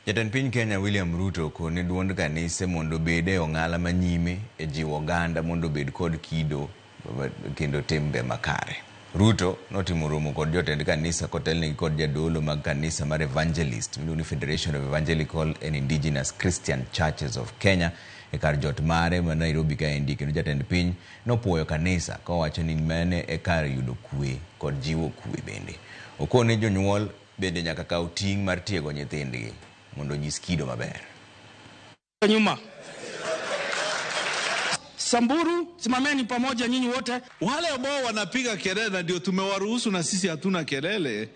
Jatend piny Kenya William Ruto okone duond kanise mondo obed e ong'ala manyime e jiwo oganda mondo obed kod kido kendo timbe makare. Ruto notimo romo kod jotend kanisa kotelnegi kod jadolo mag kanisa mar Evangelist miluongo ni Federation of Evangelical and Indigenous Christian Churches of Kenya e kar jot mare ma Nairobi kaendi kendo jatend piny nopuoyo kanisa kowacho ni mane e kar yudo kwe kod jiwo kwe bende. Okone jonyuol bende nyaka kaw ting' mar tiego nyithindgi mondo onyis kido maber. Nyuma. Samburu, simameni pamoja nyinyi wote. Wale ambao wanapiga kelele na ndio tumewaruhusu na sisi hatuna kelele,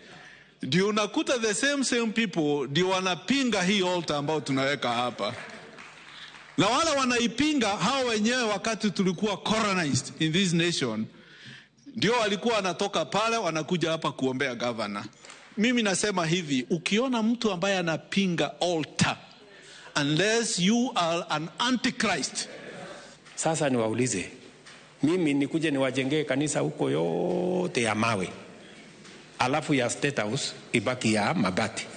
ndio unakuta the same same people ndio wanapinga hii altar ambao tunaweka hapa, na wale wanaipinga hao wenyewe, wakati tulikuwa colonized in this nation, ndio walikuwa wanatoka pale wanakuja hapa kuombea governor. Mimi nasema hivi, ukiona mtu ambaye anapinga altar, unless you are an antichrist. Sasa niwaulize, mimi nikuje niwajengee kanisa huko yote ya mawe, alafu ya State House ibaki ya mabati?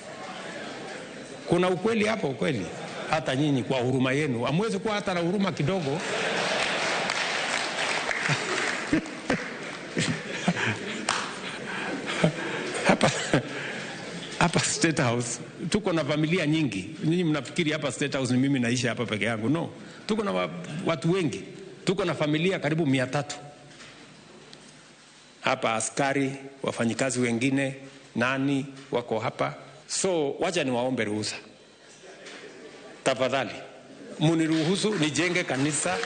Kuna ukweli hapo kweli? Hata nyinyi kwa huruma yenu hamwezi kuwa hata na huruma kidogo? Hapa hapa State House tuko na familia nyingi. Nyinyi mnafikiri hapa State House ni mimi naishi hapa peke yangu? No, tuko na watu wengi, tuko na familia karibu 300 hapa, askari, wafanyikazi wengine, nani wako hapa. So wacha niwaombe ruhusa tafadhali, muniruhusu nijenge kanisa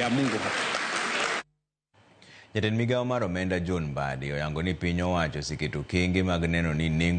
ya Mungu hapa. Jatend migao mar omenda John Mbadi oyango ni piny owacho oseketo okenge mag neno ni nengo